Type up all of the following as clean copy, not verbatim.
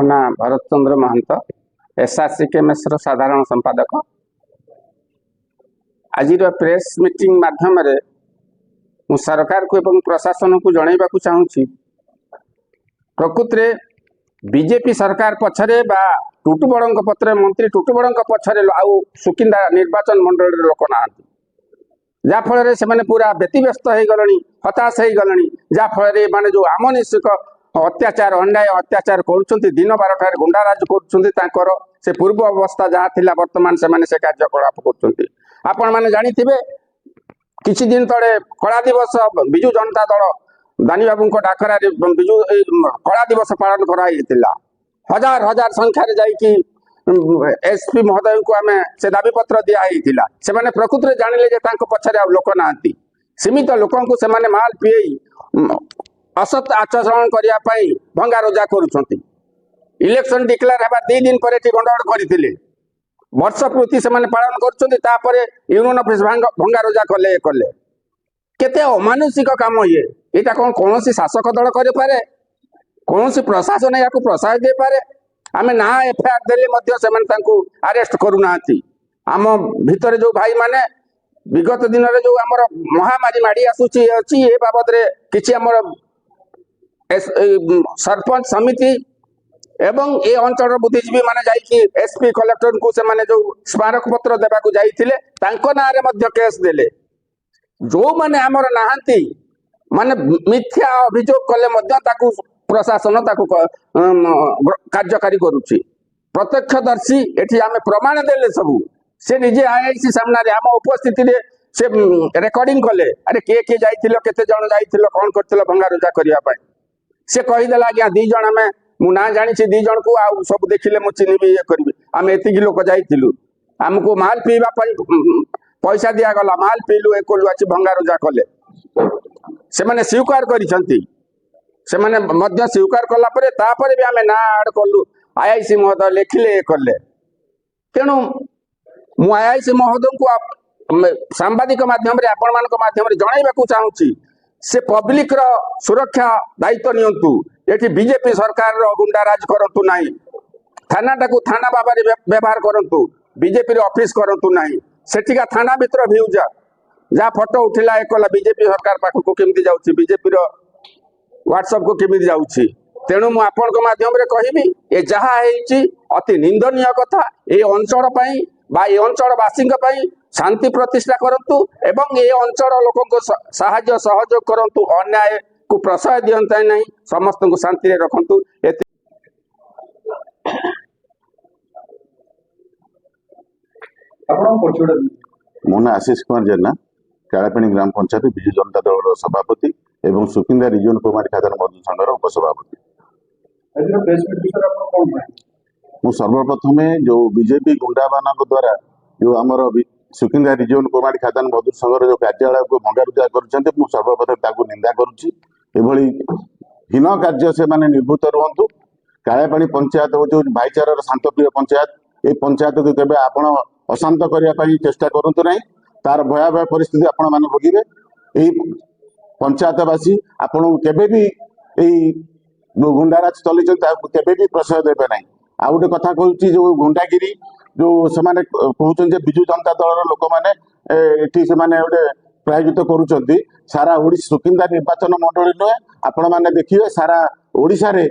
ନାଁ ଭରତ ଚନ୍ଦ୍ର ମହାନ୍ତ, ଏସ୍ଆର୍ସିକେଏମ୍ଏସ୍ର ସାଧାରଣ ସମ୍ପାଦକ। ଆଜିର ପ୍ରେସ୍ ମିଟିଂ ମାଧ୍ୟମରେ ମୁଁ ସରକାରକୁ ଏବଂ ପ୍ରଶାସନକୁ ଜଣାଇବାକୁ ଚାହୁଁଛି, ପ୍ରକୃତରେ ବିଜେପି ସରକାର ପଛରେ ବା ଟୁଟୁବଡ଼ଙ୍କ ପଛରେ, ମନ୍ତ୍ରୀ ଟୁଟୁବଡ଼ଙ୍କ ପଛରେ ଆଉ ସୁକିନ୍ଦା ନିର୍ବାଚନ ମଣ୍ଡଳୀର ଲୋକ ନାହାନ୍ତି। ଯାହାଫଳରେ ସେମାନେ ପୁରା ବ୍ୟତିବ୍ୟସ୍ତ ହେଇଗଲେଣି, ହତାଶ ହେଇଗଲେଣି। ଯାହାଫଳରେ ଏମାନେ ଯେଉଁ ଅମାନୁଷିକ ଅତ୍ୟାଚାର, ଅନ୍ୟାୟ ଅତ୍ୟାଚାର କରୁଛନ୍ତି, ଦିନ 12ଟାରେ ଗୁଣ୍ଡାରାଜ କରୁଛନ୍ତି, ତାଙ୍କର ସେ ପୂର୍ବ ଅବସ୍ଥା ଯାହା ଥିଲା, ବର୍ତ୍ତମାନ ସେମାନେ ସେ କାର୍ଯ୍ୟକଳାପ କରୁଛନ୍ତି। ଆପଣମାନେ ଜାଣିଥିବେ, କିଛି ଦିନ ତଳେ କଳା ଦିବସ, ବିଜୁ ଜନତା ଦଳ ଦାନୀ ବାବୁଙ୍କ ଡାକରାରେ ବିଜୁ ଏଇ କଳା ଦିବସ ପାଳନ କରାଯାଇଥିଲା। ହଜାର ହଜାର ସଂଖ୍ୟାରେ ଯାଇକି ଏସପି ମହୋଦୟଙ୍କୁ ଆମେ ସେ ଦାବିପତ୍ର ଦିଆ ହେଇଥିଲା। ସେମାନେ ପ୍ରକୃତରେ ଜାଣିଲେ ଯେ ତାଙ୍କ ପଛରେ ଆଉ ଲୋକ ନାହାନ୍ତି। ସୀମିତ ଲୋକଙ୍କୁ ସେମାନେ ମାଲ ପିଏଇ ଅସତ୍ ଆଚରଣ କରିବା ପାଇଁ ଭଙ୍ଗାରୁଜା କରୁଛନ୍ତି। ଇଲେକ୍ସନ ଡିକ୍ଲେୟାର ହେବା 2 ଦିନ ପରେ ଏଠି ଗଣ୍ଡଗୋଳ କରିଥିଲେ। ବର୍ଷ ପୂର୍ତ୍ତି ସେମାନେ ପାଳନ କରୁଛନ୍ତି, ତାପରେ ୟୁନିୟନ ଅଫିସ ଭଙ୍ଗାରୁଜା କଲେ, ଇଏ କଲେ। କେତେ ଅମାନୁଷିକ କାମ ଇଏ! ଏଇଟା କଣ କୌଣସି ଶାସକ ଦଳ କରିପାରେ? କୌଣସି ପ୍ରଶାସନ ଏହାକୁ ପ୍ରଶ୍ରୟ ଦେଇପାରେ? ଆମେ ନା ଏଫଆଇଆର ଦେଲେ ମଧ୍ୟ ସେମାନେ ତାଙ୍କୁ ଆରେଷ୍ଟ କରୁନାହାନ୍ତି। ଆମ ଭିତରେ ଯୋଉ ଭାଇମାନେ, ବିଗତ ଦିନରେ ଯୋଉ ଆମର ମହାମାରୀ ମାଡ଼ି ଆସୁଛି, ଇଏ ଅଛି, ଏ ବାବଦରେ କିଛି ଆମର ଏଇ ସରପଞ୍ଚ ସମିତି ଏବଂ ଏ ଅଞ୍ଚଳର ବୁଦ୍ଧିଜୀବୀ ମାନେ ଯାଇକି ଏସପି, କଲେକ୍ଟରଙ୍କୁ ସେମାନେ ଯୋଉ ସ୍ମାରକ ପତ୍ର ଦେବାକୁ ଯାଇଥିଲେ, ତାଙ୍କ ନାଁରେ ମଧ୍ୟ କେସ୍ ଦେଲେ। ଯୋଉମାନେ ଆମର ନାହାନ୍ତି, ମାନେ ମିଥ୍ୟା ଅଭିଯୋଗ କଲେ ମଧ୍ୟ ତାକୁ ପ୍ରଶାସନ ତାକୁ କାର୍ଯ୍ୟକାରୀ କରୁଛି। ପ୍ରତ୍ୟକ୍ଷଦର୍ଶୀ ଏଠି ଆମେ ପ୍ରମାଣ ଦେଲେ ସବୁ। ସେ ନିଜେ ଆଇଆଇସି ସାମ୍ନାରେ ଆମ ଉପସ୍ଥିତିରେ ସେ ରେକର୍ଡିଂ କଲେ। ଆରେ, କିଏ କିଏ ଯାଇଥିଲ, କେତେ ଜଣ ଯାଇଥିଲ, କଣ କରିଥିଲ ଭଙ୍ଗାରୁଜା କରିବା ପାଇଁ? ସେ କହିଦେଲା, ଆଜ୍ଞା, 2 ଜଣ ଆମେ, ମୁଁ ନାଁ ଜାଣିଛି 2 ଜଣକୁ, ଆଉ ସବୁ ଦେଖିଲେ ମୁଁ ଚିହ୍ନିବି, ଇଏ କରିବି। ଆମେ ଏତିକି ଲୋକ ଯାଇଥିଲୁ, ଆମକୁ ମାଲ ପିଇବା ପାଇଁ ପଇସା ଦିଆଗଲା, ମାଲ ପିଇଲୁ, ଏ କଲୁ, ଆସି ଭଙ୍ଗାରୁଜା କଲେ। ସେମାନେ ସ୍ୱୀକାର କରିଛନ୍ତି। ସେମାନେ ମଧ୍ୟ ସ୍ୱୀକାର କଲା ପରେ, ତାପରେ ବି ଆମେ ନାଁ ଆଡ୍ କଲୁ, ଆଇଆଇସି ମହୋଦୟ ଲେଖିଲେ, ଏ କଲେ। ତେଣୁ ମୁଁ ଆଇଆଇସି ମହୋଦୟଙ୍କୁ ସାମ୍ବାଦିକ ମାଧ୍ୟମରେ, ଆପଣମାନଙ୍କ ମାଧ୍ୟମରେ ଜଣାଇବାକୁ ଚାହୁଁଛି, ସେ ପବ୍ଲିକର ସୁରକ୍ଷା ଦାୟିତ୍ୱ ନିଅନ୍ତୁ। ଏଠି ବିଜେପି ସରକାରର ଗୁଣ୍ଡାରାଜ କରନ୍ତୁ ନାହିଁ। ଥାନାଟାକୁ ଥାନା ଭାବରେ ବ୍ୟବହାର କରନ୍ତୁ, ବିଜେପିର ଅଫିସ କରନ୍ତୁ ନାହିଁ। ସେଠିକା ଥାନା ଭିତର ଭ୍ୟୁଜ ଯାହା ଫଟୋ ଉଠିଲା, ଏ କଲା, ବିଜେପି ସରକାର ପାଖକୁ କେମିତି ଯାଉଛି? ବିଜେପିର ହ୍ୱାଟ୍ସଆପକୁ କେମିତି ଯାଉଛି? ତେଣୁ ମୁଁ ଆପଣଙ୍କ ମାଧ୍ୟମରେ କହିବି, ଏ ଯାହା ହେଇଛି ଅତି ନିନ୍ଦନୀୟ କଥା। ଏ ଅଞ୍ଚଳ ପାଇଁ ବା ଏ ଅଞ୍ଚଳବାସୀଙ୍କ ପାଇଁ ଶାନ୍ତି ପ୍ରତିଷ୍ଠା କରନ୍ତୁ ଏବଂ ଏ ଅଞ୍ଚଳ ଲୋକଙ୍କୁ ସାହାଯ୍ୟ ସହଯୋଗ କରନ୍ତୁ। ଅନ୍ୟାୟକୁ ପ୍ରଶ୍ରୟ ଦିଅନ୍ତୁ ନାହିଁ। ସମସ୍ତଙ୍କୁ ଶାନ୍ତିରେ ରଖନ୍ତୁ। ଏତେ ଆପଣଙ୍କ ପରିଚୟଟା ଦିଅନ୍ତୁ। ମୋ ନାଁ ଆଶିଷ କୁମାର ଜେନା, କାଳାପାଣି ଗ୍ରାମ ପଞ୍ଚାୟତ ବିଜୁ ଜନତା ଦଳର ସଭାପତି ଏବଂ ସୁକିନ୍ଦା ରିଜିଅନ କୁମାରୀ ଖାଦାନ ମଜଦୁର ସଂଘର ଉପସଭାପତି। ଆଜିର ପ୍ରେସ୍ ମିଟ୍ ବିଷୟରେ ଆପଣ କଣ କହିବେ? ମୁଁ ସର୍ବପ୍ରଥମେ ଯୋଉ ବିଜେପି ଗୁଣ୍ଡାମାନଙ୍କ ଦ୍ୱାରା ଯୋଉ ଆମର ସୁକିନ୍ଦା ରିଜିଅନ କୁମାରୀ ଖାଦାନ ମଜଦୁର ସଂଘର ଯୋଉ କାର୍ଯ୍ୟାଳୟକୁ ଭଙ୍ଗାରୁଜା କରିଛନ୍ତି, ମୁଁ ସର୍ବପ୍ରଥମେ ତାକୁ ନିନ୍ଦା କରୁଛି। ଏଭଳି ହୀନ କାର୍ଯ୍ୟ ସେମାନେ ନିବୃତ୍ତ ରୁହନ୍ତୁ। କାଳିଆପାଣି ପଞ୍ଚାୟତ ହେଉଛି ଭାଇଚାରାର ଶାନ୍ତପ୍ରିୟ ପଞ୍ଚାୟତ। ଏଇ ପଞ୍ଚାୟତକୁ କେବେ ଆପଣ ଅଶାନ୍ତ କରିବା ପାଇଁ ଚେଷ୍ଟା କରନ୍ତୁ ନାହିଁ। ତାର ଭୟାବହ ପରିସ୍ଥିତି ଆପଣମାନେ ଭୋଗିବେ। ଏଇ ପଞ୍ଚାୟତବାସୀ ଆପଣଙ୍କୁ କେବେ ବି, ଏଇ ଯୋଉ ଗୁଣ୍ଡାରାଜ ଚଲେଇଛନ୍ତି, ତାକୁ କେବେ ବି ପ୍ରଶ୍ରୟ ଦେବେ ନାହିଁ। ଆଉ ଗୋଟେ କଥା କହୁଛି, ଯୋଉ ଗୁଣ୍ଡାଗିରି ଯୋଉ ସେମାନେ କହୁଛନ୍ତି ଯେ ବିଜୁ ଜନତା ଦଳର ଲୋକମାନେ ଏଠି ସେମାନେ ଗୋଟେ ପ୍ରାୟୋଜିତ କରୁଛନ୍ତି, ସାରା ଓଡ଼ିଶା, ସୁକିନ୍ଦା ନିର୍ବାଚନ ମଣ୍ଡଳୀ ନୁହେଁ, ଆପଣମାନେ ଦେଖିବେ ସାରା ଓଡ଼ିଶାରେ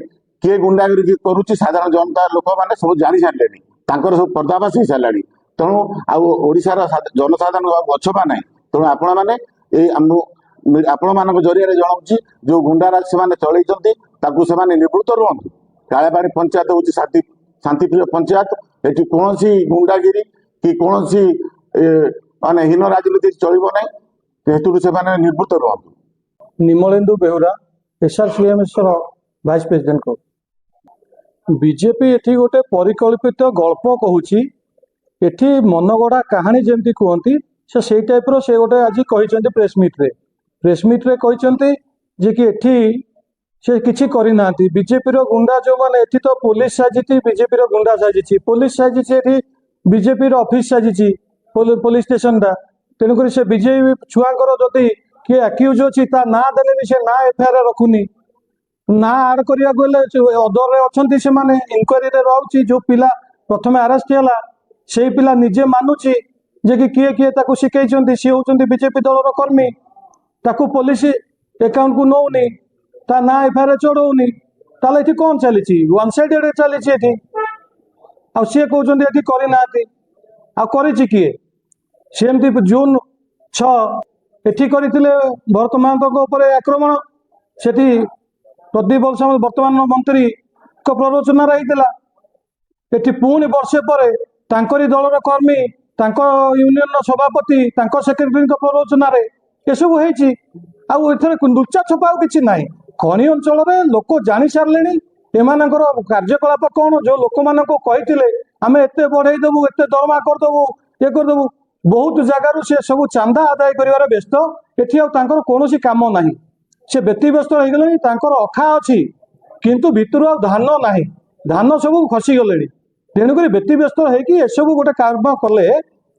କିଏ ଗୁଣ୍ଡାଗିରି କରୁଛି। ସାଧାରଣ ଜନତା ଲୋକମାନେ ସବୁ ଜାଣି ସାରିଲେଣି, ତାଙ୍କର ସବୁ ପର୍ଦ୍ଦାଫାଶ ହେଇସାରିଲାଣି। ତେଣୁ ଆଉ ଓଡ଼ିଶାର ଜନସାଧାରଣ ଆଉ ଅଛପା ନାହିଁ। ତେଣୁ ଆପଣମାନେ ଏଇ ଆମ ଆପଣମାନଙ୍କ ଜରିଆରେ ଜଣାଉଛି, ଯୋଉ ଗୁଣ୍ଡାରାଜ ସେମାନେ ଚଳେଇଛନ୍ତି, ତାକୁ ସେମାନେ ନିବୃତ୍ତ ରୁହନ୍ତୁ। କାଳିଆପାଣି ପଞ୍ଚାୟତ ହେଉଛି ଶାନ୍ତିପ୍ରିୟ ପଞ୍ଚାୟତ। ଏଠି କୌଣସି ଗୁଣ୍ଡାଗିରି କି କୌଣସି ମାନେ ହୀନ ରାଜନୀତି ଚଳିବ ନାହିଁ। ସେଥିରୁ ସେମାନେ ନିବୃତ୍ତ ରୁହନ୍ତୁ। ନିମଳେନ୍ଦୁ ବେହୁରା, ଏସ୍ଆର୍ସିଏମ୍ଏସ୍ର ଭାଇସ୍ ପ୍ରେସିଡେଣ୍ଟ। ବିଜେପି ଏଠି ଗୋଟେ ପରିକଳ୍ପିତ ଗଳ୍ପ କହୁଛି। ଏଠି ମନଗଢ଼ା କାହାଣୀ ଯେମିତି କୁହନ୍ତି, ସେ ସେଇ ଟାଇପ୍ର ସେ ଗୋଟେ ଆଜି କହିଛନ୍ତି ପ୍ରେସ୍ ମିଟ୍ରେ। ପ୍ରେସ୍ ମିଟ୍ରେ କହିଛନ୍ତି ଯେ କି ଏଠି ସେ କିଛି କରିନାହାନ୍ତି, ବିଜେପିର ଗୁଣ୍ଡା ଯେଉଁମାନେ। ଏଠି ତ ପୋଲିସ ସାଜିଛି, ବିଜେପିର ଗୁଣ୍ଡା ସାଜିଛି, ପୋଲିସ ସାଜିଛି, ଏଠି ବିଜେପିର ଅଫିସ ସାଜିଛି ପୋଲିସ ଷ୍ଟେସନଟା। ତେଣୁକରି ସେ ବିଜେପି ଛୁଆଙ୍କର ଯଦି କିଏ ଆକ୍ୟୁଜ୍ ଅଛି, ତା ନାଁ ଦେଲେ ବି ସେ ନାଁ ଏଫଆଇଆର ରଖୁନି। ନା ଆଡ୍ କରିବାକୁ ହେଲେ ଅଦରରେ ଅଛନ୍ତି ସେମାନେ, ଇନକ୍ୱାରିରେ ରହୁଛି। ଯୋଉ ପିଲା ପ୍ରଥମେ ଆରେଷ୍ଟ ହେଲା, ସେଇ ପିଲା ନିଜେ ମାନୁଛି ଯେ କି କିଏ କିଏ ତାକୁ ଶିଖେଇଛନ୍ତି। ସିଏ ହଉଛନ୍ତି ବିଜେପି ଦଳର କର୍ମୀ। ତାକୁ ପୋଲିସ ଆକାଉଣ୍ଟକୁ ନଉନି, ତା ନାଁ ଏଫଆଇଆର ଚଢ଼ଉନି। ତାହେଲେ ଏଠି କ'ଣ ଚାଲିଛି? ୱାନ୍ ସାଇଡେଡ୍ ଚାଲିଛି ଏଠି। ଆଉ ସିଏ କହୁଛନ୍ତି ଏଠି କରିନାହାନ୍ତି। ଆଉ କରିଛି କିଏ? ସେମିତି ଜୁନ 6 ଏଠି କରିଥିଲେ ଭରତ ମହାନ୍ତଙ୍କ ଉପରେ ଆକ୍ରମଣ। ସେଠି ପ୍ରଦୀପ ବଳସାମଲ, ବର୍ତ୍ତମାନ ମନ୍ତ୍ରୀଙ୍କ ପ୍ରରୋଚନାରେ ହେଇଥିଲା। ଏଠି ପୁଣି ବର୍ଷେ ପରେ ତାଙ୍କରି ଦଳର କର୍ମୀ, ତାଙ୍କ ୟୁନିୟନର ସଭାପତି, ତାଙ୍କ ସେକ୍ରେଟାରୀଙ୍କ ପ୍ରରୋଚନାରେ ଏସବୁ ହେଇଛି। ଆଉ ଏଥିରେ ଲୁଚା ଛପା ଆଉ କିଛି ନାହିଁ। ଖଣି ଅଞ୍ଚଳରେ ଲୋକ ଜାଣି ସାରିଲେଣି ଏମାନଙ୍କର କାର୍ଯ୍ୟକଳାପ କ'ଣ। ଯୋଉ ଲୋକମାନଙ୍କୁ କହିଥିଲେ ଆମେ ଏତେ ବଢେଇ ଦେବୁ, ଏତେ ଦରମା କରିଦେବୁ, ଇଏ କରିଦେବୁ, ବହୁତ ଜାଗାରୁ ସେ ସବୁ ଚାନ୍ଦା ଆଦାୟ କରିବାରେ ବ୍ୟସ୍ତ। ଏଠି ଆଉ ତାଙ୍କର କୌଣସି କାମ ନାହିଁ। ସେ ବ୍ୟତିବ୍ୟସ୍ତ ହେଇଗଲେଣି। ତାଙ୍କର ଅଖା ଅଛି, କିନ୍ତୁ ଭିତରୁ ଆଉ ଧାନ ନାହିଁ। ଧାନ ସବୁ ଖସିଗଲେଣି। ତେଣୁକରି ବ୍ୟତିବ୍ୟସ୍ତ ହେଇକି ଏସବୁ ଗୋଟେ କାମ କଲେ।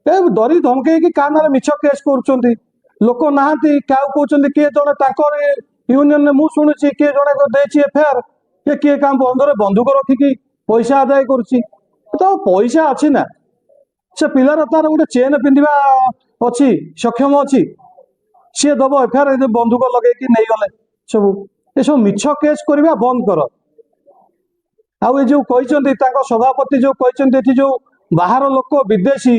ଏ ଡରି ଧମକେଇକି କାହା ନାଁରେ ମିଛ କେସ୍ କରୁଛନ୍ତି। ଲୋକ ନାହାନ୍ତି, କାହାକୁ କହୁଛନ୍ତି କିଏ ଜଣେ ତାଙ୍କର ୟୁନିୟନରେ। ମୁଁ ଶୁଣୁଛି କିଏ ଜଣେ ଦେଇଛି ଏଫଆଇଆର, କିଏ କାହା ବନ୍ଧରେ ବନ୍ଧୁକ ରଖିକି ପଇସା ଆଦାୟ କରୁଛି। ତ ପଇସା ଅଛି ନା, ସେ ପିଲାର ତାର ଗୋଟେ ଚେନ୍ ପିନ୍ଧିବା ଅଛି, ସକ୍ଷମ ଅଛି, ସିଏ ଦବ ଏଫଆଇଆର? ବନ୍ଧୁକ ଲଗେଇକି ନେଇଗଲେ ସବୁ। ଏସବୁ ମିଛ କେସ୍ କରିବା ବନ୍ଦ କର। ଆଉ ଏ ଯୋଉ କହିଛନ୍ତି, ତାଙ୍କ ସଭାପତି ଯୋଉ କହିଛନ୍ତି, ଏଠି ଯୋଉ ବାହାର ଲୋକ, ବିଦେଶୀ।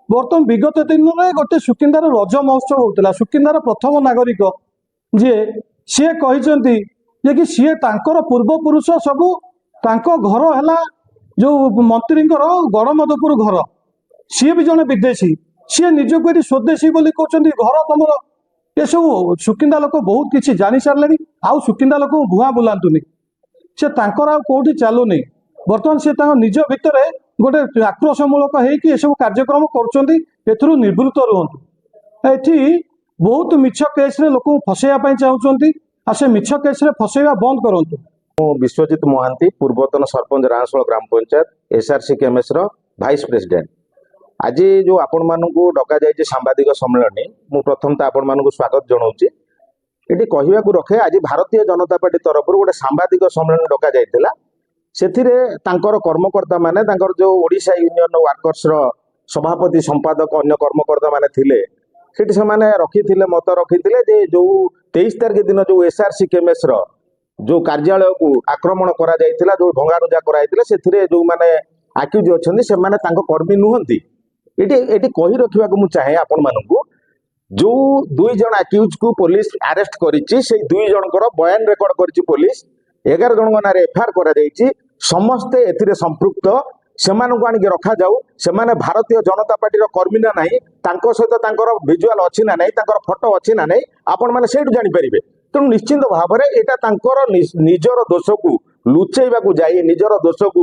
ବର୍ତ୍ତମାନ ବିଗତ ଦିନରେ ଗୋଟେ ସୁକିନ୍ଦାର ରଜ ମହୋତ୍ସବ ହଉଥିଲା। ସୁକିନ୍ଦାର ପ୍ରଥମ ନାଗରିକ ଯିଏ, ସିଏ କହିଛନ୍ତି ଯେ କି ସିଏ ତାଙ୍କର ପୂର୍ବପୁରୁଷ ସବୁ, ତାଙ୍କ ଘର ହେଲା ଯୋଉ ମନ୍ତ୍ରୀଙ୍କର ଗଡ଼ମଧୁପୁର ଘର। ସିଏ ବି ଜଣେ ବିଦେଶୀ। ସିଏ ନିଜକୁ ଏଠି ସ୍ୱଦେଶୀ ବୋଲି କହୁଛନ୍ତି। ଘର ତମର ଏସବୁ ସୁକିନ୍ଦା ଲୋକ ବହୁତ କିଛି ଜାଣି ସାରିଲେଣି। ଆଉ ସୁକିନ୍ଦା ଲୋକଙ୍କୁ ଭୁଆଁ ବୁଲାନ୍ତୁନି। ସେ ତାଙ୍କର ଆଉ କୋଉଠି ଚାଲୁନି। ବର୍ତ୍ତମାନ ସେ ତାଙ୍କ ନିଜ ଭିତରେ ଗୋଟେ ଆକ୍ରୋଶମୂଳକ ହେଇକି ଏସବୁ କାର୍ଯ୍ୟକ୍ରମ କରୁଛନ୍ତି। ଏଥିରୁ ନିବୃତ୍ତ ରୁହନ୍ତୁ। ଏଠି ବହୁତ ମିଛ କେସ୍ରେ ଲୋକଙ୍କୁ ଫସେଇବା ପାଇଁ ଚାହୁଁଛନ୍ତି। ଆଉ ସେ ମିଛ କେସ୍ରେ ଫସେଇବା ବନ୍ଦ କରନ୍ତୁ। ମୁଁ ବିଶ୍ୱଜିତ ମହାନ୍ତି, ପୂର୍ବତନ ସରପଞ୍ଚ, ରାଁସୋଳ ଗ୍ରାମ ପଞ୍ଚାୟତ, ଏସ୍ଆରସି କେଏମ୍ଏସ୍ର ଭାଇସ୍ ପ୍ରେସିଡେଣ୍ଟ। ଆଜି ଯେଉଁ ଆପଣମାନଙ୍କୁ ଡକାଯାଇଛି ସାମ୍ବାଦିକ ସମ୍ମିଳନୀ, ମୁଁ ପ୍ରଥମ ତ ଆପଣମାନଙ୍କୁ ସ୍ୱାଗତ ଜଣାଉଛି। ଏଠି କହିବାକୁ ରଖେ, ଆଜି ଭାରତୀୟ ଜନତା ପାର୍ଟି ତରଫରୁ ଗୋଟେ ସାମ୍ବାଦିକ ସମ୍ମିଳନୀ ଡକାଯାଇଥିଲା। ସେଥିରେ ତାଙ୍କର କର୍ମକର୍ତ୍ତା ମାନେ, ତାଙ୍କର ଯେଉଁ ଓଡ଼ିଶା ୟୁନିୟନ ୱାର୍କର୍ସର ସଭାପତି, ସମ୍ପାଦକ, ଅନ୍ୟ କର୍ମକର୍ତ୍ତା ମାନେ ଥିଲେ, ସେଠି ସେମାନେ ରଖିଥିଲେ, ମତ ରଖିଥିଲେ ଯେ ଯୋଉ 23 ତାରିଖ ଦିନ ଯୋଉ ଏସ୍ଆରସି କେଏମ୍ଏସ୍ର ଯୋଉ କାର୍ଯ୍ୟାଳୟକୁ ଆକ୍ରମଣ କରାଯାଇଥିଲା, ଯୋଉ ଭଙ୍ଗାରୁଜା କରାଯାଇଥିଲା, ସେଥିରେ ଯୋଉମାନେ ଆକ୍ୟୁଜ ଅଛନ୍ତି, ସେମାନେ ତାଙ୍କ କର୍ମୀ ନୁହନ୍ତି। ଏଠି କହି ରଖିବାକୁ ମୁଁ ଚାହେଁ ଆପଣମାନଙ୍କୁ, ଯୋଉ ଦୁଇ ଜଣ ଆକ୍ୟୁଜକୁ ପୋଲିସ ଆରେଷ୍ଟ କରିଛି, ସେଇ ଦୁଇ ଜଣଙ୍କର ବୟାନ ରେକର୍ଡ କରିଛି ପୋଲିସ। 11 ଜଣଙ୍କ ନାଁରେ ଏଫଆଇଆର କରାଯାଇଛି। ସମସ୍ତେ ଏଥିରେ ସମ୍ପୃକ୍ତ। ସେମାନଙ୍କୁ ଆଣିକି ରଖାଯାଉ। ସେମାନେ ଭାରତୀୟ ଜନତା ପାର୍ଟିର କର୍ମୀ ନା ନାହିଁ, ତାଙ୍କ ସହିତ ତାଙ୍କର ଭିଜୁଆଲ ଅଛି ନା ନାହିଁ, ତାଙ୍କର ଫଟୋ ଅଛି ନା ନାହିଁ, ଆପଣମାନେ ସେଇଠୁ ଜାଣିପାରିବେ। ତେଣୁ ନିଶ୍ଚିନ୍ତ ଭାବରେ ଏଇଟା ତାଙ୍କର ନିଜର ଦୋଷକୁ ଲୁଚେଇବାକୁ ଯାଇ, ନିଜର ଦୋଷକୁ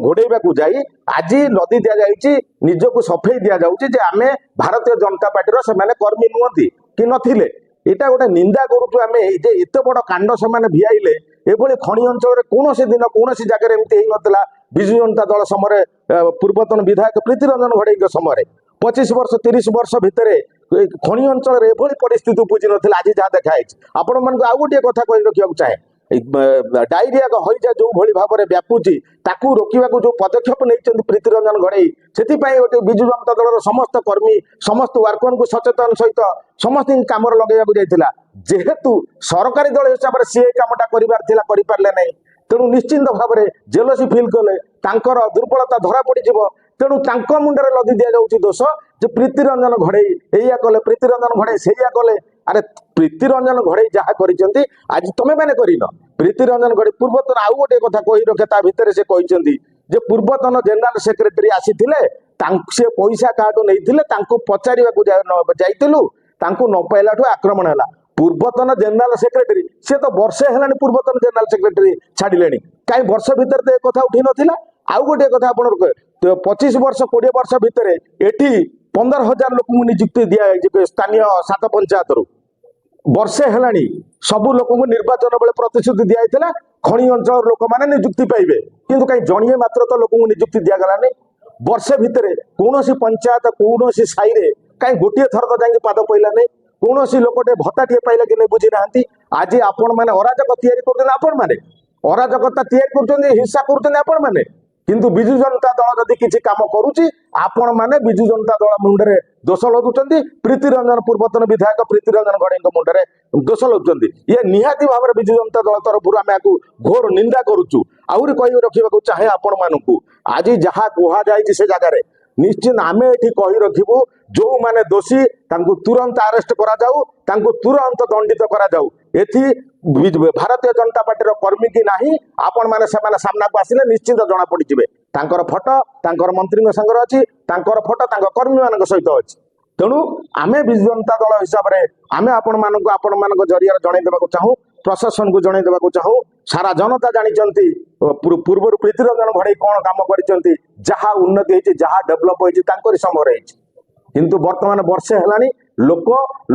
ଘୋଡେଇବାକୁ ଯାଇ ଆଜି ଲଦି ଦିଆଯାଇଛି, ନିଜକୁ ସଫେଇ ଦିଆଯାଉଛି ଯେ ଆମେ ଭାରତୀୟ ଜନତା ପାର୍ଟିର ସେମାନେ କର୍ମୀ ନୁହନ୍ତି କି ନଥିଲେ। ଏଇଟା ଗୋଟେ ନିନ୍ଦା କରୁଛୁ ଆମେ ଯେ ଏତେ ବଡ କାଣ୍ଡ ସେମାନେ ଭିଆଇଲେ। ଏଭଳି ଖଣି ଅଞ୍ଚଳରେ କୌଣସି ଦିନ କୌଣସି ଜାଗାରେ ଏମିତି ହେଇନଥିଲା। ବିଜୁ ଜନତା ଦଳ ସମୟରେ, ପୂର୍ବତନ ବିଧାୟକ ପ୍ରୀତିରଞ୍ଜନ ଘଡେଇଙ୍କ ସମୟରେ 25 ବର୍ଷ, 30 ବର୍ଷ ଭିତରେ ଏ ଖଣି ଅଞ୍ଚଳରେ ଏଭଳି ପରିସ୍ଥିତି ଉପୁଜି ନଥିଲା, ଆଜି ଯାହା ଦେଖା ହେଇଛି। ଆପଣମାନଙ୍କୁ ଆଉ ଗୋଟିଏ କଥା କହି ରଖିବାକୁ ଚାହେଁ। ଏଇ, ଡାଇରିଆ, ହଇଜା ଯୋଉ ଭଳି ଭାବରେ ବ୍ୟାପୁଛି, ତାକୁ ରୋକିବାକୁ ଯୋଉ ପଦକ୍ଷେପ ନେଇଛନ୍ତି ପ୍ରୀତିରଞ୍ଜନ ଘଡେଇ, ସେଥିପାଇଁ ଗୋଟେ ବିଜୁ ଜନତା ଦଳର ସମସ୍ତ କର୍ମୀ, ସମସ୍ତ ୱାର୍କରଙ୍କୁ ସଚେତନ ସହିତ ସମସ୍ତଙ୍କୁ କାମରେ ଲଗେଇବାକୁ ଯାଇଥିଲା। ଯେହେତୁ ସରକାରୀ ଦଳ ହିସାବରେ ସିଏ ଏ କାମଟା କରିବାର ଥିଲା, କରିପାରିଲେ ନାହିଁ। ତେଣୁ ନିଶ୍ଚିନ୍ତ ଭାବରେ ଜେଲସି ଫିଲ୍ କଲେ, ତାଙ୍କର ଦୁର୍ବଳତା ଧରା ପଡିଯିବ। ତେଣୁ ତାଙ୍କ ମୁଣ୍ଡରେ ଲଦି ଦିଆଯାଉଛି ଦୋଷ ଯେ ପ୍ରୀତିରଞ୍ଜନ ଘଡେଇ ଏଇଆ କଲେ, ପ୍ରୀତିରଞ୍ଜନ ଘଡେଇ ସେଇଆ କଲେ। ଆରେ, ପ୍ରୀତିରଞ୍ଜନ ଘଡେଇ ଯାହା କରିଛନ୍ତି, ଆଜି ତମେ ମାନେ କରିନ। ପ୍ରୀତିରଞ୍ଜନ ଘଡେଇ ପୂର୍ବତନ, ଆଉ ଗୋଟିଏ କଥା କହି ରଖେ, ତା ଭିତରେ ସେ କହିଛନ୍ତି ଯେ ପୂର୍ବତନ ଜେନେରାଲ ସେକ୍ରେଟାରୀ ଆସିଥିଲେ, ତାଙ୍କୁ ସେ ପଇସା କାହାଠୁ ନେଇଥିଲେ, ତାଙ୍କୁ ପଚାରିବାକୁ ଯାଇଥିଲୁ, ତାଙ୍କୁ ନ ପାଇଲାଠୁ ଆକ୍ରମଣ ହେଲା। ପୂର୍ବତନ ଜେନେରାଲ ସେକ୍ରେଟାରୀ, ସେ ତ ବର୍ଷେ ହେଲାଣି ପୂର୍ବତନ ଜେନେରାଲ ସେକ୍ରେଟାରୀ ଛାଡ଼ିଲେଣି। କାହିଁ ବର୍ଷ ଭିତରେ ତ ଏ କଥା ଉଠି ନଥିଲା? ଆଉ ଗୋଟିଏ କଥା ଆପଣ, 25 ବର୍ଷ, 20 ବର୍ଷ ଭିତରେ ଏଠି 15,000 ଲୋକଙ୍କୁ ନିଯୁକ୍ତି ଦିଆଯାଇଛି ସ୍ଥାନୀୟ ସାତ ପଞ୍ଚାୟତରୁ। ବର୍ଷେ ହେଲାଣି, ସବୁ ଲୋକଙ୍କୁ ନିର୍ବାଚନ ବେଳେ ପ୍ରତିଶ୍ରୁତି ଦିଆଯାଇଥିଲା ଖଣି ଅଞ୍ଚଳର ଲୋକମାନେ ନିଯୁକ୍ତି ପାଇବେ। କିନ୍ତୁ କାହିଁ ଜଣିଏ ମାତ୍ର ତ ଲୋକଙ୍କୁ ନିଯୁକ୍ତି ଦିଆଗଲାନି। ବର୍ଷେ ଭିତରେ କୌଣସି ପଞ୍ଚାୟତ, କୌଣସି ସାହିରେ କାହିଁ ଗୋଟିଏ ଥର ତ ଯାଇକି ପାଦ ପଇଲାନି। କୌଣସି ଲୋକଟେ ଭତ୍ତାଟିଏ ପାଇଲେ କି ନାହିଁ ବୁଝି ନାହାନ୍ତି। ଆଜି ଆପଣମାନେ ଅରାଜକ ତିଆରି କରୁଛନ୍ତି, ଆପଣମାନେ ଅରାଜକତା ତିଆରି କରୁଛନ୍ତି, ହିଂସା କରୁଛନ୍ତି ଆପଣମାନେ। କିନ୍ତୁ ବିଜୁ ଜନତା ଦଳ ଯଦି କିଛି କାମ କରୁଛି, ଆପଣମାନେ ବିଜୁ ଜନତା ଦଳ ମୁଣ୍ଡରେ ଦୋଷ ଲଦୁଛନ୍ତି। ପ୍ରୀତି ରଞ୍ଜନ, ପୂର୍ବତନ ବିଧାୟକ ପ୍ରୀତି ରଞ୍ଜନ ଘଡ଼େଇଙ୍କ ମୁଣ୍ଡରେ ଦୋଷ ଲଦୁଛନ୍ତି। ଇଏ ନିହାତି ଭାବରେ ବିଜୁ ଜନତା ଦଳ ତରଫରୁ ଆମେ ଆକୁ ଘୋର ନିନ୍ଦା କରୁଛୁ। ଆହୁରି କହି ରଖିବାକୁ ଚାହେଁ ଆପଣମାନଙ୍କୁ, ଆଜି ଯାହା କୁହାଯାଇଛି ସେ ଜାଗାରେ, ନିଶ୍ଚିତ ଆମେ ଏଠି କହି ରଖିବୁ, ଯୋଉମାନେ ଦୋଷୀ ତାଙ୍କୁ ତୁରନ୍ତ ଆରେଷ୍ଟ କରାଯାଉ, ତାଙ୍କୁ ତୁରନ୍ତ ଦଣ୍ଡିତ କରାଯାଉ। ଏଥି ଭାରତୀୟ ଜନତା ପାର୍ଟିର କର୍ମୀ କି ନାହିଁ, ଆପଣମାନେ ସେମାନେ ସାମ୍ନାକୁ ଆସିଲେ ନିଶ୍ଚିନ୍ତ ଜଣା ପଡ଼ିଯିବେ। ତାଙ୍କର ଫଟୋ ତାଙ୍କର ମନ୍ତ୍ରୀଙ୍କ ସାଙ୍ଗରେ ଅଛି, ତାଙ୍କର ଫଟୋ ତାଙ୍କ କର୍ମୀମାନଙ୍କ ସହିତ ଅଛି। ତେଣୁ ଆମେ ବିଜୁ ଜନତା ଦଳ ହିସାବରେ ଆମେ ଆପଣମାନଙ୍କୁ ଆପଣମାନଙ୍କ ଜରିଆରେ ଜଣାଇ ଦେବାକୁ ଚାହୁଁ, ପ୍ରଶାସନକୁ ଜଣାଇ ଦେବାକୁ ଚାହୁଁ, ସାରା ଜନତା ଜାଣିଛନ୍ତି ପୂର୍ବରୁ ପ୍ରୀତିରଞ୍ଜନ ଘଡ଼େଇ କ'ଣ କାମ କରିଛନ୍ତି। ଯାହା ଉନ୍ନତି ହେଇଛି, ଯାହା ଡେଭଲପ ହେଇଛି, ତାଙ୍କରି ସମୟରେ ହେଇଛି। କିନ୍ତୁ ବର୍ତ୍ତମାନ ବର୍ଷେ ହେଲାଣି,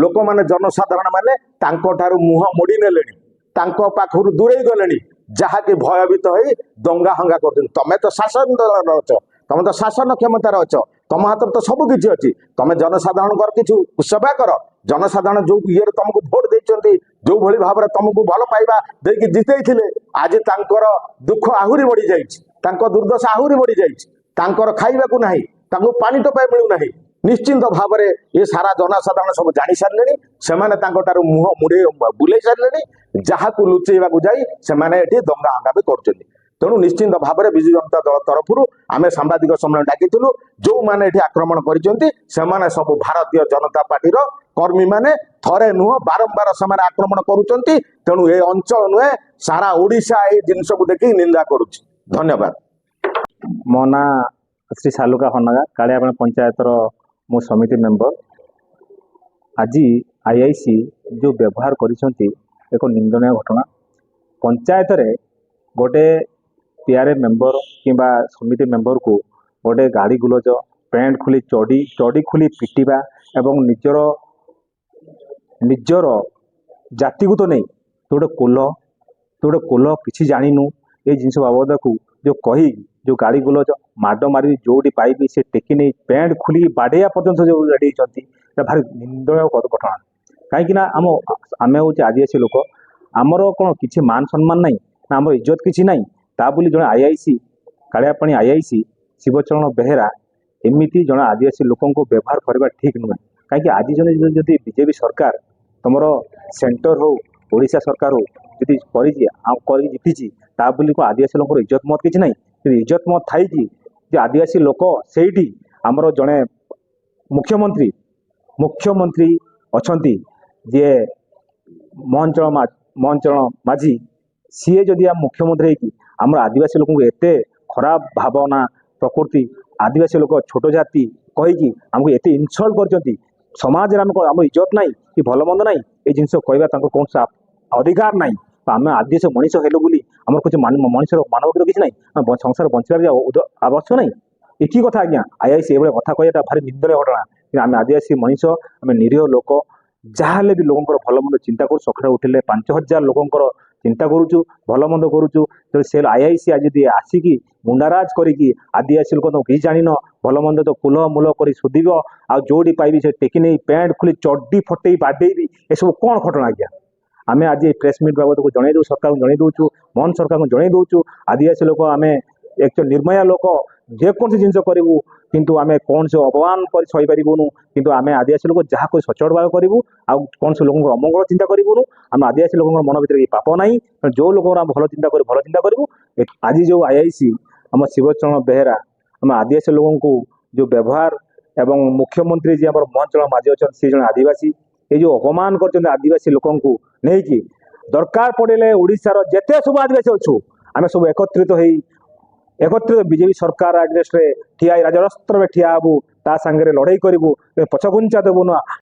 ଲୋକମାନେ, ଜନସାଧାରଣ ମାନେ ତାଙ୍କଠାରୁ ମୁହଁ ମୋଡ଼ି ନେଲେଣି, ତାଙ୍କ ପାଖରୁ ଦୂରେଇ ଗଲେଣି, ଯାହାକି ଭୟଭୀତ ହେଇ ଦଙ୍ଗା ହଙ୍ଗା କରୁଛନ୍ତି। ତମେ ତ ଶାସନ ଦଳରେ ଅଛ, ତମେ ତ ଶାସନ କ୍ଷମତାରେ ଅଛ, ତମ ହାତରେ ତ ସବୁ କିଛି ଅଛି। ତମେ ଜନସାଧାରଣଙ୍କର କିଛି ସେବା କର। ଜନସାଧାରଣ ଯୋଉ ଇଏରେ ତମକୁ ଭୋଟ ଦେଇଛନ୍ତି, ଯୋଉ ଭଳି ଭାବରେ ତମକୁ ଭଲ ପାଇବା ଦେଇକି ଜିତେଇଥିଲେ, ଆଜି ତାଙ୍କର ଦୁଃଖ ଆହୁରି ବଢି ଯାଇଛି, ତାଙ୍କ ଦୁର୍ଦ୍ଦଶା ଆହୁରି ବଢି ଯାଇଛି। ତାଙ୍କର ଖାଇବାକୁ ନାହିଁ, ତାଙ୍କୁ ପାଣି ଟୋପାଏ ମିଳୁନାହିଁ। ନିଶ୍ଚିନ୍ତ ଭାବରେ ଏ ସାରା ଜନସାଧାରଣ ସବୁ ଜାଣି ସାରିଲେଣି। ସେମାନେ ତାଙ୍କଠାରୁ ମୁହଁ ମୁଡେଇ ବୁଲେଇ ସାରିଲେଣି। ଯାହାକୁ ଲୁଚେଇବାକୁ ଯାଇ ସେମାନେ ଏଠି ଦଙ୍ଗା ହଙ୍ଗା ବି କରୁଛନ୍ତି। ତେଣୁ ନିଶ୍ଚିନ୍ତ ଭାବରେ ବିଜୁ ଜନତା ଦଳ ତରଫରୁ ଆମେ ସାମ୍ବାଦିକ ସମ୍ମିଳନୀ ଡାକିଥିଲୁ। ଯୋଉମାନେ ଏଠି ଆକ୍ରମଣ କରିଛନ୍ତି, ସେମାନେ ସବୁ ଭାରତୀୟ ଜନତା ପାର୍ଟିର କର୍ମୀମାନେ। ଥରେ ନୁହଁ, ବାରମ୍ବାର ସେମାନେ ଆକ୍ରମଣ କରୁଛନ୍ତି। ତେଣୁ ଏ ଅଞ୍ଚଳ ନୁହେଁ, ସାରା ଓଡ଼ିଶା ଏଇ ଜିନିଷକୁ ଦେଖି ନିନ୍ଦା କରୁଛି। ଧନ୍ୟବାଦ। ମୋ ନାଁ ଶ୍ରୀ ସାଲୁକା ହନଗା, କାଳିଆପାଣି ପଞ୍ଚାୟତର ମୁଁ ସମିତି ମେମ୍ବର। ଆଜି ଆଇଆଇସି ଯେଉଁ ବ୍ୟବହାର କରିଛନ୍ତି, ଏକ ନିନ୍ଦନୀୟ ଘଟଣା। ପଞ୍ଚାୟତରେ ଗୋଟେ ପିଆର୍ଏ ମେମ୍ବର କିମ୍ବା ସମିତି ମେମ୍ବରକୁ ଗୋଟେ ଗାଳି ଗୁଲଜ, ପ୍ୟାଣ୍ଟ ଖୋଲି, ଚଡ଼ି ଚଡ଼ି ଖୋଲି ପିଟିବା ଏବଂ ନିଜର ନିଜର ଜାତିକୁ ତ ନେଇ ତୁ ଗୋଟେ କୋଲ, ତୁ ଗୋଟେ କୋଲ, କିଛି ଜାଣିନୁ, ଏଇ ଜିନିଷ ବାବଦକୁ ଯେଉଁ କହି, ଯେଉଁ ଗାଳି ଗୁଲଜ, ମାଡ଼ ମାରିବି, ଯୋଉଠି ପାଇବି ସେ ଟେକି ନେଇ ପ୍ୟାଣ୍ଟ ଖୋଲିକି ବାଡ଼େଇବା ପର୍ଯ୍ୟନ୍ତ ଯେଉଁ ରେଡ଼ି ହେଇଛନ୍ତି, ଏଇଟା ଭାରି ନିନ୍ଦନୀୟ ଘଟଣା। କାହିଁକି ନା ଆମେ ହେଉଛି ଆଦିବାସୀ ଲୋକ। ଆମର କ'ଣ କିଛି ମାନ ସମ୍ମାନ ନାହିଁ ନା ଆମର ଇଜ୍ଜତ କିଛି ନାହିଁ? ତା ବୋଲି ଜଣେ ଆଇଆଇସି, କାଳିଆପାଣି ଆଇଆଇସି ଶିବଚରଣ ବେହେରା ଏମିତି ଜଣେ ଆଦିବାସୀ ଲୋକଙ୍କୁ ବ୍ୟବହାର କରିବା ଠିକ୍ ନୁହେଁ। କାହିଁକି ଆଜି ଜଣେ ଯଦି ବିଜେପି ସରକାର, ତମର ସେଣ୍ଟର ହଉ, ଓଡ଼ିଶା ସରକାର ହଉ, ଯଦି କରିଛି ଆଉ କରିକି ଜିତିଛି, ତା ବୋଲି କ'ଣ ଆଦିବାସୀ ଲୋକଙ୍କର ଇଜ୍ଜତ ମତ କିଛି ନାହିଁ? ଯଦି ଇଜ୍ଜତ ମତ ଥାଇକି ଯେ ଆଦିବାସୀ ଲୋକ, ସେଇଠି ଆମର ଜଣେ ମୁଖ୍ୟମନ୍ତ୍ରୀ ଅଛନ୍ତି, ଯିଏ ମୋହନ ଚରଣ ମାଝୀ, ସିଏ ଯଦି ଆମ ମୁଖ୍ୟମନ୍ତ୍ରୀ ହେଇକି ଆମର ଆଦିବାସୀ ଲୋକଙ୍କୁ ଏତେ ଖରାପ ଭାବନା ପ୍ରକୃତି, ଆଦିବାସୀ ଲୋକ ଛୋଟ ଜାତି କହିକି ଆମକୁ ଏତେ ଇନସଲ୍ଟ କରିଛନ୍ତି, ସମାଜରେ ଆମେ ଆମ ଇଜ୍ଜତ ନାହିଁ କି ଭଲ ମନ୍ଦ ନାହିଁ, ଏଇ ଜିନିଷ କହିବା ତାଙ୍କର କୌଣସି ଅଧିକାର ନାହିଁ। ତ ଆମେ ଆଦିବାସୀ ମଣିଷ ହେଲୁ ବୋଲି ଆମର କିଛି ମଣିଷର ମାନବିକତା କିଛି ନାହିଁ? ଆମେ ସଂସାର ବଞ୍ଚିବାର ବି ଆବଶ୍ୟକ ନାହିଁ? ଏ କି କଥା ଆଜ୍ଞା? ଆଇଆଇସି ଏଭଳିଆ କଥା କହିବାଟା ଭାରି ନିନ୍ଦନୀୟ ଘଟଣା। କିନ୍ତୁ ଆମେ ଆଦିବାସୀ ମଣିଷ, ଆମେ ନିରୀହ ଲୋକ। ଯାହା ହେଲେ ବି ଲୋକଙ୍କର ଭଲ ମନ୍ଦ ଚିନ୍ତା କରୁ। ସକାଳେ ଉଠିଲେ 5000 ଲୋକଙ୍କର ଚିନ୍ତା କରୁଛୁ, ଭଲ ମନ୍ଦ କରୁଛୁ। ତେଣୁ ସେ ଆଇଆଇସି ଆଜି ଯଦି ଆସିକି ଗୁଣ୍ଡାରାଜ କରିକି ଆଦିବାସୀ ଲୋକ ତ କିଛି ଜାଣିନ, ଭଲ ମନ୍ଦ ତ କୁଲ ମୂଲ କରି ଶୋଧିବ, ଆଉ ଯୋଉଠି ପାଇବି ସେ ଟେକି ନେଇ ପ୍ୟାଣ୍ଟ ଖୋଲି ଚଡି ଫଟେଇ ବାଡେଇବି, ଏସବୁ କ'ଣ ଘଟଣା ଆଜ୍ଞା? ଆମେ ଆଜି ଏଇ ପ୍ରେସ୍ ମିଟ୍ ବାବଦକୁ ଜଣାଇ ଦେଉ, ସରକାରଙ୍କୁ ଜଣାଇ ଦେଉଛୁ, ମୋହନ ସରକାରଙ୍କୁ ଜଣାଇ ଦେଉଛୁ। ଆଦିବାସୀ ଲୋକ ଆମେ ଏକଚୁଆଲି ନିର୍ମୟା ଲୋକ। ଯେକୌଣସି ଜିନିଷ କରିବୁ, କିନ୍ତୁ ଆମେ କୌଣସି ଅପମାନ କରି ସହିପାରିବୁନୁ। କିନ୍ତୁ ଆମେ ଆଦିବାସୀ ଲୋକ ଯାହା କରି ସଚୋଟ ଭାବେ କରିବୁ ଆଉ କୌଣସି ଲୋକଙ୍କର ଅମଙ୍ଗଳ ଚିନ୍ତା କରିବୁନୁ। ଆମେ ଆଦିବାସୀ ଲୋକଙ୍କର ମନ ଭିତରେ କିଛି ପାପ ନାହିଁ। ତେଣୁ ଯୋଉ ଲୋକଙ୍କର ଆମେ ଭଲ ଚିନ୍ତା କରି ଭଲ ଚିନ୍ତା କରିବୁ। ଆଜି ଯୋଉ ଆଇଆଇସି ଆମ ଶିବଚରଣ ବେହେରା ଆମ ଆଦିବାସୀ ଲୋକଙ୍କୁ ଯୋଉ ବ୍ୟବହାର ଏବଂ ମୁଖ୍ୟମନ୍ତ୍ରୀ ଯିଏ ଆମର ମୋହନ ଚରଣ ମାଝୀ ଅଛନ୍ତି, ସେ ଜଣେ ଆଦିବାସୀ, ଏଇ ଯୋଉ ଅପମାନ କରିଛନ୍ତି ଆଦିବାସୀ ଲୋକଙ୍କୁ ନେଇକି, ଦରକାର ପଡ଼ିଲେ ଓଡ଼ିଶାର ଯେତେ ସବୁ ଆଦିବାସୀ ଅଛୁ, ଆମେ ସବୁ ଏକତ୍ରିତ ହେଇ, ଏକତ୍ରିତ ବିଜେପି ସରକାର ଆଗେନଷ୍ଟରେ ଠିଆ ହେଇ ରାଜରାସ୍ତାରେ ଠିଆ ହେବୁ, ତା ସାଙ୍ଗରେ ଲଢ଼େଇ କରିବୁ, ପଛଘୁଞ୍ଚା ଦେବୁ ନା।